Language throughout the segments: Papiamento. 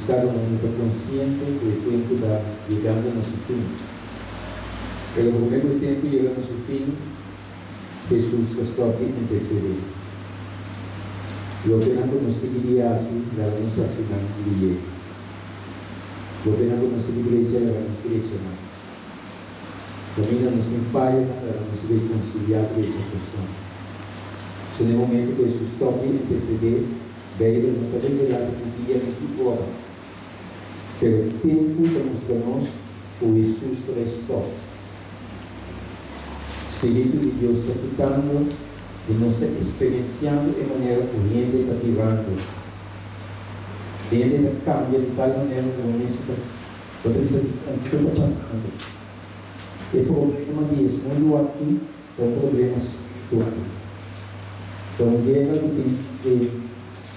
Kada un ta konsiente ku e tempu ta yegando na su fin. Pero promé ku e tempu yega na su fin, Hesus ta stòp di intersedé. Lokenan ku nos tin di hasi, laga nos hasi nan lié. Lokenan ku nos tin di drecha, laga nos drecha nan. Kaminda nos tin fayanan, laga nos rekonsiliá drecha kosnan. So na e momentu ku Hesus stòp di intersedé, Beibel no ta revelá ta ki dia ni ki ora, pero tempu ta mustra nos ku Hesus ta bai stòp. Spiritu di Dios ta kitando i nos ta eksperensiando e manera ku hende ta birando. Hende ta kambia di tal manera ku bo mes ta bo ta bisa dikon kiko ta pasando. E problema di es mundu aki Ta un problema spiritual. Ta un guera ku tin entre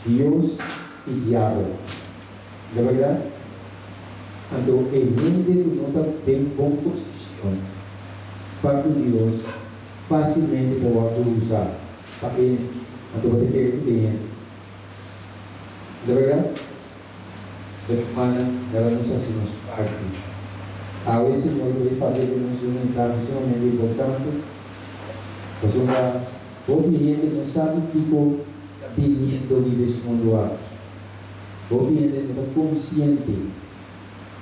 Dios i Diabel. No ta bèrdat? Anto e hende ku no ta den bon posishon pa ku Dios fásilmente ta wòrdu usá pa e enemigu. Anto bo ta kere ku den hende. No ta bèrdat? Hermannan, laga nos hasi nos parti. Awe Señor ta bay papia ku nos un mensahe sumamente importante, pasobra hopi hende no sabi kiko ta biniendo riba es mundu aki. Hopi hende no ta konsiente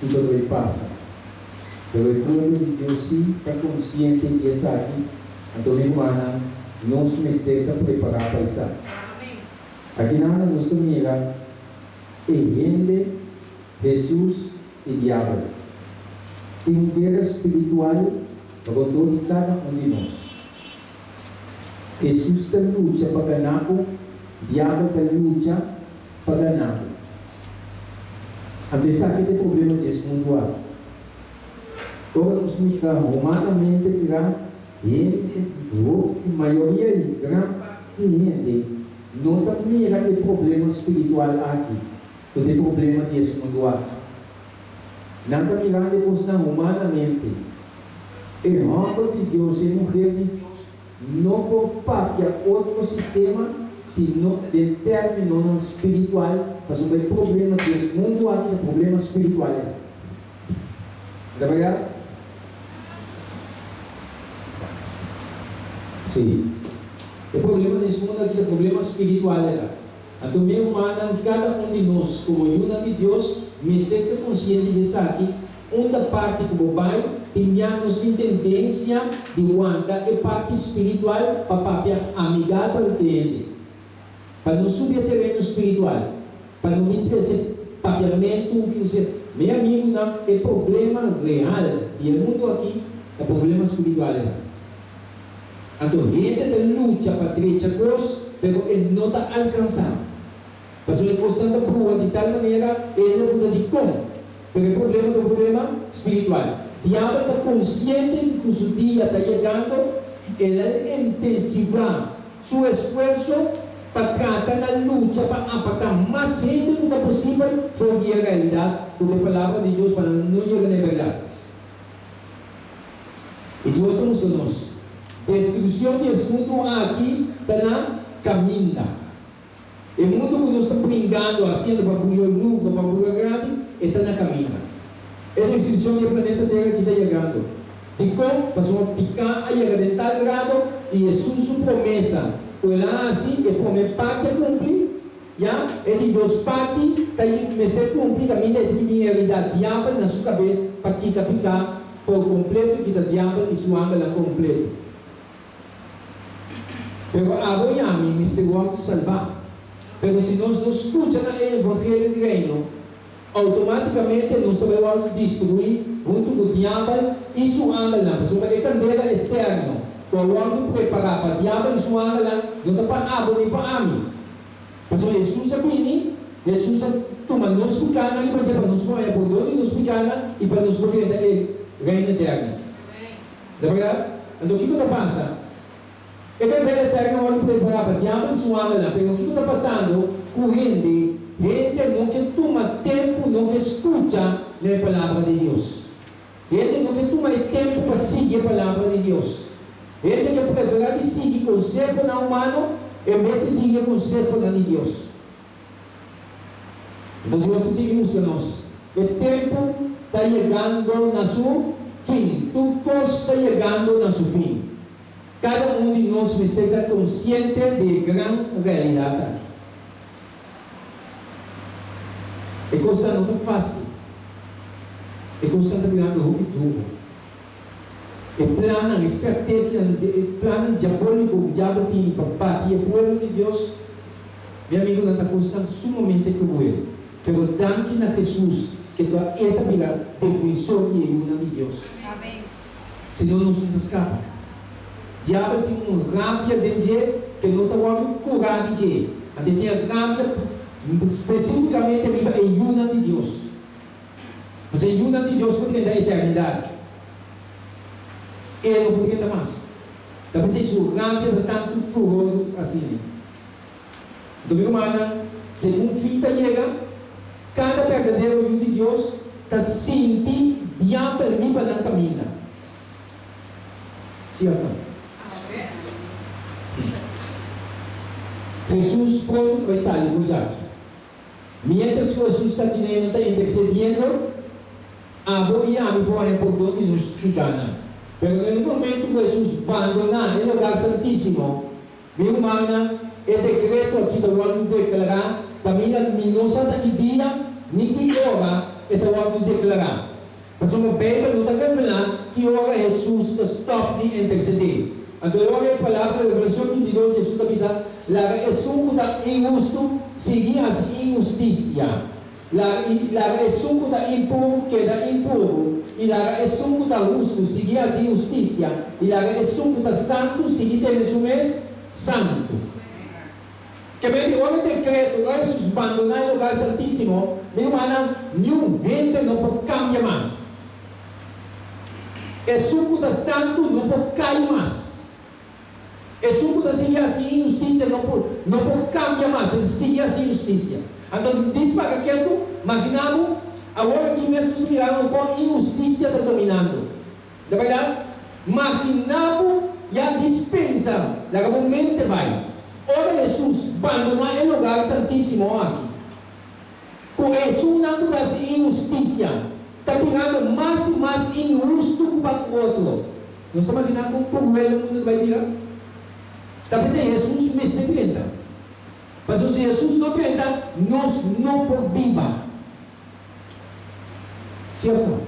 kiko ta bay pasa. Pero e pueblo di Dios si ta konsiente di esaki, anto mi rumannan, nos mester ta prepará pa esaki. Akinan nos ta mira e hende, Hesus i Diabel. Tin un guera spiritual rondó di kada un di nos. Hesus ta lucha pa gana bo, Diabel ta lucha pa gana bo. Anto esaki ta e problema di es mundu aki. Ora nos mira humanamente mira, hende, hopi, mayoria i gran parti di hende No ta mira e problema spiritual aki, ku ta e problema di es mundu aki. Nan ta mirando e kosnan humanamente. E hòmber di Dios, e muher di Dios no por papia otro sistema si no ta den términonan spiritual, pasobra e problema di es mundu aki ta problema spiritual. Ta bèrdat? Sí. E problema den es mundu aki ta problema spiritual e ta. Anto mi rumannan, kada un di nos komo yunan di Dios mester ta konsiente di esaki, unda parti ku bo bai tin ya nos tin tendensia di wanta e parti spiritual pa papia amigabel ku hende. Pa no subi e tereno spiritual, pa no bin trese papiamentu ku se mi amigunan e problema real di e mundu aki ta problema spiritual e ta. Anto hende ta lucha pa drecha kos, pero e no ta alkansá. Pasobra e kosnan ta brua di tal manera e hende puntra dikon. Pero e problema ta un problema spiritual. Diabel ta konsiente di ku su dia ta yegando, el a intensivá su esfuerso pa trata na lucha pa apartá mas hende ku ta posibel for di e realidat ku ta e Palabra di Dios pa nan no yega na e bèrdat. I Dios a mustra nos, destrukshon di es mundu aki ta na kaminda. E mundu ku nos ta bringando, hasiendo pa bria rubro, pa bria grandi, e ta na kaminda. E destrukshon di e planeta Tera aki ta yegando. Dikon? Pasobra piká a yega den tal grado i Hesus su promesa ku el a hasi, e promé parti a kumpli, Ya, e di dos parti ta i mester cumpli caminda e tin bin diabel na su cabes pa kita pica por completo kita diabel i su angelnan completo. Pero abo i ami mester wordo salba. Pero si nos no scucha na e evangelio di reino, automaticamente nos ta bay wordo destrui hunto cu diabel i su angelnan, pasobra e candela eterno cu a wordo prepara pa diabel i su angelnan no ta pa abo ni pa ami. Pasobra Hesus a bini, Hesus a tuma nos pikánan riba dje pa nos por haña pordon di nos pikánan i pa nos por drenta e Reino eterno. Ta bèrdat? Anto kiko ta pasa? E kandela eterno wòrdu prepará pa diabel i su angelnan, pero kiko ta pasando ku hende? Hende no ke tuma tempu, no ke skucha na e Palabra di Dios. Hende no ke tuma e tempu pa sigui e Palabra di Dios. Hende ke preferá di sigui konsehonan humano en bes di sigui e konsehonan di Dios. Anto Dios ta sigui mustra nos, E tempu ta yegando na su fin. Tur kos ta yegando na su fin. Kada un di nos mester ta konsiente di e gran realidat aki. E kosnan no ta fásil. E kosnan ta birando hopi duru. E plannan, e strategianan, e plannan diabóliko ku diabel tini pa bati e pueblo di Dios, mi amigunan, ta kosnan sumamente kruel. Pero danki na Hesus ke ta e ta bira defensor di e yunan di Dios. Si no nos no ta skapa. Diabel tin un rabia den dje ke no ta wòrdu kurá di dje. Anto e tin rabia spesífikamente riba e yunan di Dios. Pasobra e yunan di Dios por drenta eternidat. E no por drenta mas. Ta p'esei su rabia ta tantu furor asina. Anto mi rumannan, segun fin ta yega, kada berdadero yu di Dios ta sinti diabel riba nan kaminda. Sí òf no? Hesus pronto ta bai sali for djaki. Miéntras ku Hesus ta kineno ta intersediendo, abo i ami por haña pordon di nos pikánan. Pero na e momentu ku Hesus bandoná e Logar Santísimo, Mi rumannan, e dekreto aki ta wòrdu deklará kaminda mi no sa ta ki dia ni ki ora e ta wòrdu deklará. Pasobra Beibel no ta revelá ki ora Hesus ta stòp di intersedé. Anto e ora e palabra Revelashon 22 Hesus ta bisa, Laga esun ku ta inhustu sigui hasi inhustisia. Laga i laga esun ku ta impuru keda impuru, i laga esun ku ta hustu sigui hasi hustisia, i laga esun ku ta santu sigui tene su mes santu. Ke men di ora e dekreto, ora Hesus bandoná e lugar santísimo, mi rumannan, niun hende no por kambia mas. Esun ku ta santu no por kai mas. Esun ku ta sigui hasi inhustisia no por no por kambia mas, e ta sigui hasi inhustisia. Anto dis paga ketu, magina bo, awor aki mes nos mira no kon inhustisia ta dominando. Ta bèrdat? Magina bo ya dis pensa, laga bo mente bai, ora Hesus bandoná e lugar santísimo aki. Ku esunnan ku ta hasi inhustisia ta birando mas i mas inhustu ku pa ku otro. Nos ta maginá kon kruel e mundu ta bai bira? Ta p'esei Hesus mester drenta. Pasobra si Hesus no drenta, nos no por biba. Sí òf no?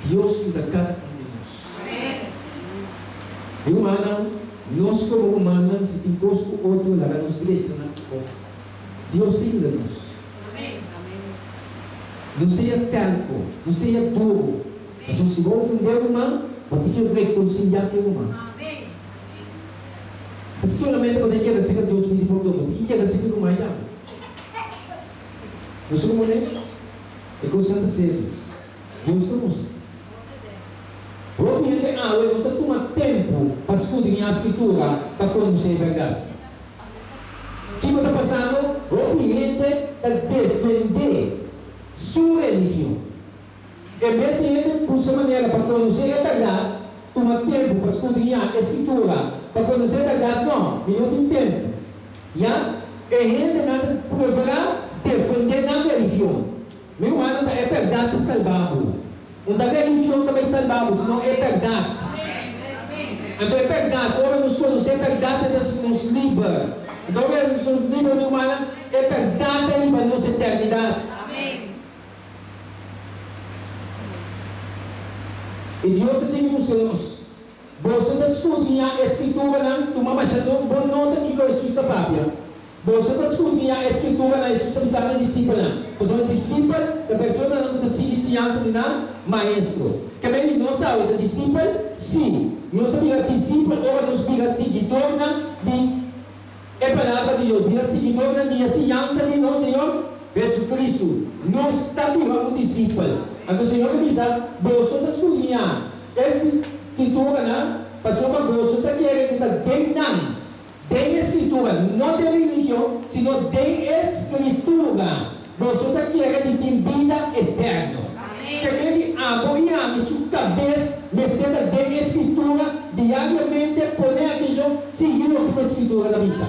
Dios yuda kada un di nos. Mi rumannan, nos komo rumannan si tin kos ku otro laga nos drecha nan ku otro. Dios ta yuda nos. No sea terko, no sea duru, pasobra si bo ofendé un ruman, bo tin ke rekonsiliá ku e ruman. Ta solamente bo ta yega serka Dios pidi pordon, bo tin ke yega serka e ruman tambe. Nos ta komprendé? E kosnan ta serio. Dios ta mustra. Hopi hende awe no ta tuma tempu pa skudriñá Skritura pa konosé e bèrdat. Kiko ta pasando? Hopi hende ta defendé su religion. En bes di hende buska manera pa konosé e bèrdat, tuma tempu pa skudriñá e Skritura pa konosé e bèrdat, no, mi no tin tempu. Ya, e hendenan ta preferá defendé nan religion. Mi rumannan, ta e bèrdat ta salba bo. No ta religion ta bai salba bo, sino e bèrdat. Anto e bèrdat, ora nos konosé e bèrdat, e ta hasi nos liber. Anto ora e hasi nos liber, mi rumannan, e bèrdat ta hiba nos eternidat. I Dios ta sigui mustra nos. Boso ta skudriñá e Skrituranan, tuma masha bon nota kiko Hesus ta papia. Boso ta skudriñá e Skrituranan, Hesus a bisa nan disipelnan, pasobra disipel ta personanan ku ta sigui siñansa di nan maestro. Ke men di nos awe ta disipel? Sí, nos ta bira disipel ora nos bira siguidornan di e Palabra di Dios, bira siguidornan di e siñansa di nos Señor Hesukristu. Nos ta bira un disipel. Anto Señor a bisa, Boso ta skudriñá e Skrituranan, pasobra boso ta kere ku ta den nan. Den e Scritura, no den religion, sino den e Scritura, boso ta kere di tin bida eterno. Ke men di abo i ami su kabes mester ta den e Scritura diariamente pone atencion sigui loke ku e Scritura ta bisa.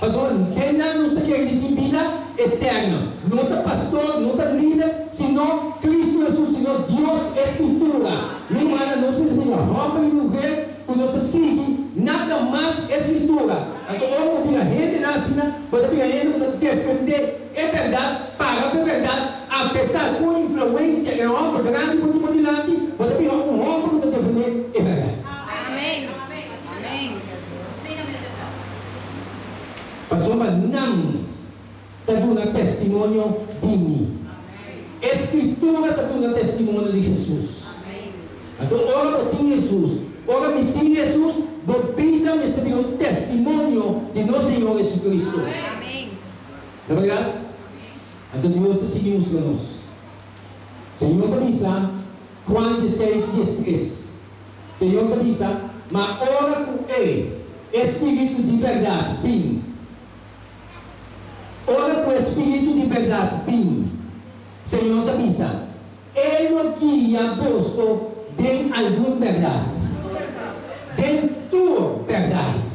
Pasobra den nan nos ta kere di tin bida eterno. No ta pastor, no ta lider, sino Cristo Jesus, sino Dios, e Scritura. Mi rumannan, nos mester bira homber i muher ku nos ta sigui nada mas e Scritura. Anto ora bo bira hendenan asina, bo ta bira hende ku ta defendé e bèrdat, para pa e bèrdat, apesar ku influensia e hòmber grandi por tin bo dilanti, bo ta bira un hòmber ku ta defendé e bèrdat. Pasobra nan ta duna testimonio di mi. E Skritura ta duna testimonio di Hesus. Anto ora bo tin Hesus, ora mi tin Hesus, bo bida mester bira un testimonio di nos Señor Jesucristo. Ta berdad? Anto Dios ta sigui mustra nos. Señor ta bisa, Juan dieseis diestres, Señor ta bisa, Ma ora cu E, e Spiritu di berdad, bin, ora cu e Spiritu di berdad bin, Señor ta bisa, E lo guia boso den algun bèrdat, den tur bèrdat.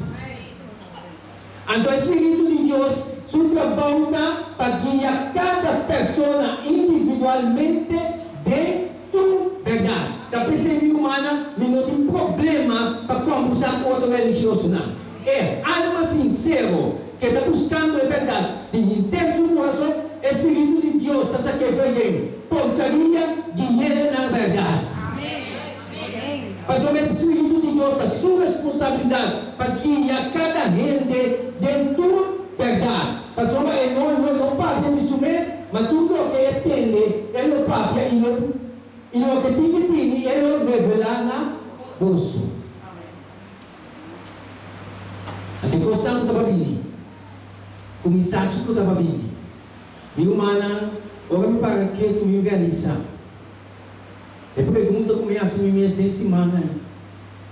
Anto e spiritu di Dios su trabou ta pa guia kada persona individualmente den tur bèrdat. Ta p'esei mi rumannan, mi no tin problema pa kòmbersá ku otro religiosonan. E alma sinsero ke ta buskando e bèrdat di henter su kurason, e spiritu di Dios ta sak'é for den porkaria gui'é na bèrdat. Pasobra e spiritu di Dios ta su responsabilidat pa guia kada hende den tur bèrdat. Pasobra e no lo no papia di su mes, ma tur loke e tende e lo papia i lo i loke tin di bini e lo revelá na boso. Anto e kosnan ku ta pa bini, kuminsá kiko ta pa bini? Mi rumannan, ora mi para ketu mi realisá e pregunta ku mi hasi mi mes den simannan,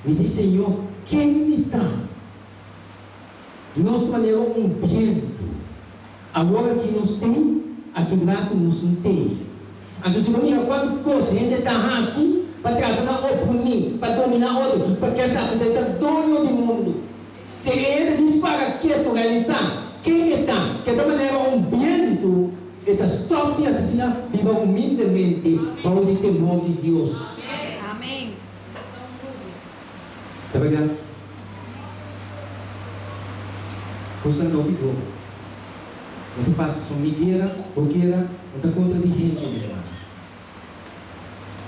mi di, Señor, ken mi ta? Nos manera un bientu. Awor aki nos tin, aki ratu nos no tin. Anto si bo mira kuantu kos hende ta hasi pa trata na oprimí, pa dominá otro, pa ke sa ku ta e ta doño di mundu. Si e hende dis para ketu realisá ken e ta, ke ta manera un bientu, e ta stòp di asesiná, biba humildemente bou di temor di Dios. Ta bèrdat? Kosnan ta hopi dor. No ta fásil. So mi guera, bo guera, no ta kontra di hende, mi hermano.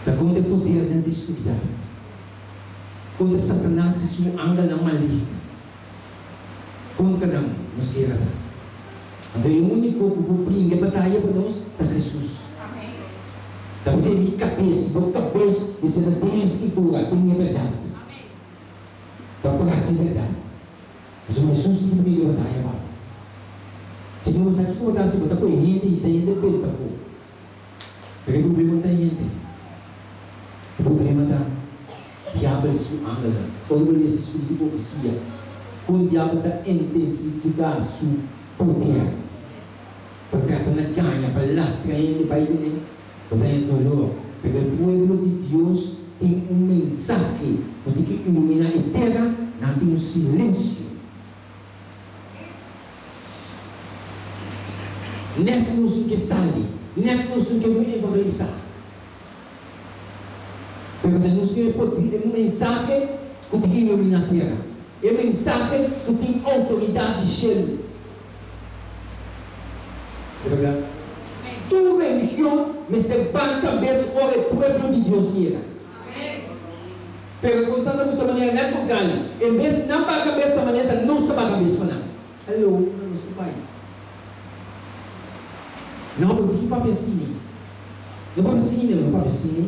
Ta kontra e podernan di skuridat. Kontra Satanas i su angelnan maligno. Kontra nan nos guera ta. Anto e úniko ku por bringa e bataya pa nos ta Hesus. Ta p'esei mi kabes, bo kabes mester ta den e Skritura, den e bèrdat. Ta por hasi e bèrdat. Pasobra Hesus tin bringa e bataya pa bo. Si bo no sa kiko bo ta hasi, bo ta kohe hende i sa hende benta afó. Pero e problema no ta hende. E problema ta diabel su angelnan. Ora bo lesa spiritu di profesia, kon diabel ta intensifiká su poder pa trata na gaña, pa lastra hende bai kuné, bo ta haña dolor. Pero e pueblo di Dios tin un mensahe ku tin ke iluminá e tera, nan tin un silensio. Nèt nos un ke sali, nèt nos un ke bai evangelisá. Pero ta nos tin e poder, e mensahe ku tin iluminá tera, e mensahe ku tin outoridat di shelu. Ta bèrdat? Tur religion mester ban kabes ora e pueblo di Dios yega. Pero nos nan ta buska manera net kontrario. En bes di nan baha kabes ta manera ta nos ta baha kabes pa nan. Hello, unda nos ta bai? No, bo tin ki papia asina. No papia asina, no papia asina.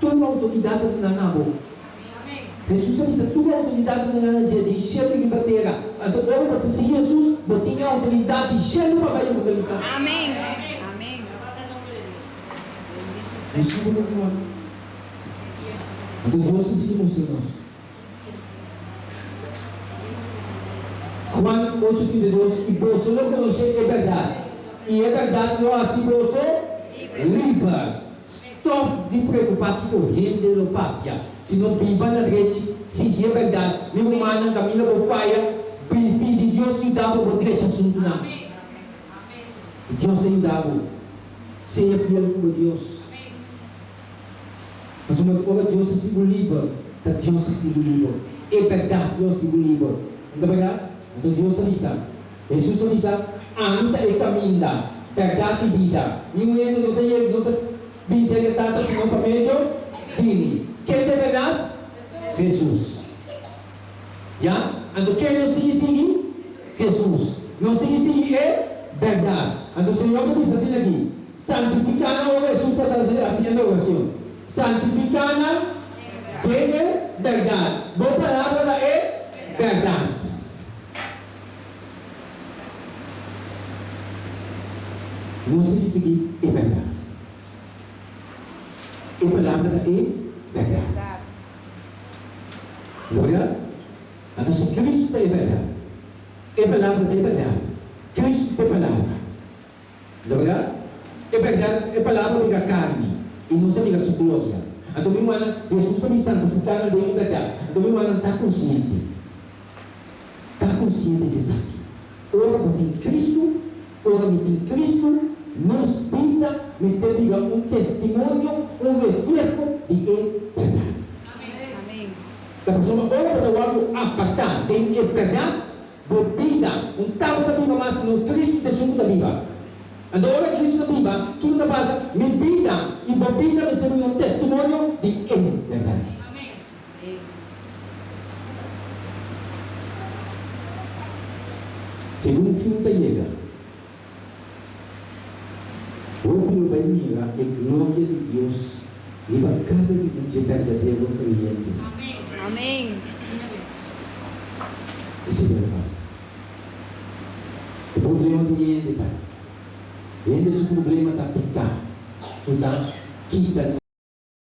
Tur outoridat ta duna na bo. Hesus a bisa tur outoridat ta duna na dje, den shelu i riba tera. Anto ora bo ta sigui Hesus, bo tin e outoridat di shelu pa bai evangelisá. Hesus bo ta. Anto Dios a sigui mustra nos. Juan ocho 32, I boso lo konosé e bèrdat, i e bèrdat lo hasi boso liber. Stòp di preokupá kiko hende lo papia, sino biba na drechi, sigui e bèrdat. Mi rumannan, kaminda bo faya. Pidi Dios yuda bo bo drecha asuntunan. I Dios ta yuda bo. Sea fiel ku bo Dios. Pasobra ora Dios hasi bo liber, ta Dios hasi bo liber. E bèrdat lo hasi bo liber. No ta bèrdat? Anto Dios ta bisa, Hesus a bisa, Ami ta e kaminda, bèrdat i bida. Niun hende no ta yega, no ta bin serka Tata sino pa medio di mi. Ken ta e bèrdat? Hesus. Ya? Anto ken nos sigui sigui? Hesus. Nos sigui sigui e bèrdat. Anto Señor ta bisa asina aki, Santifiká nan ora Hesus ta hasiendo orashon. Santifiká nan den e bèrdat. Bo palabra ta e bèrdat. Nos sigui sigui e bèrdat. E palabra ta e bèrdat. Gloria. Anto si Cristo ta e bèrdat, e palabra ta e bèrdat, Cristo ta e palabra. No ta bèrdat? E bèrdat, e palabra bira karni, i nos a mira su gloria. Anto mi rumannan, Hesus a bin santifiká nan den e bèrdat. Anto mi rumannan, ta konsiente, ta konsiente di esaki. Ora bo tin Cristo, ora mi tin Cristo, nos bida mester bira un testimonio, un refleho di e bèrdat. Ta pasobra ora bo ta wòrdu apartá den e bèrdat, bo bida un tabata biba mas sino Cristo ta esun ku ta biba. Anto ora Cristo ta biba, kiko ta pasa? Mi bida i bo bida mester bira un testimonio di e bèrdat. Segun fin ta yega, hopi lo bai mira e gloria di Dios riba kada di un dje berdadero kreyentenan. Esei ta lo pasa. E problema di hende ta, hende su problema ta piká ku ta kita.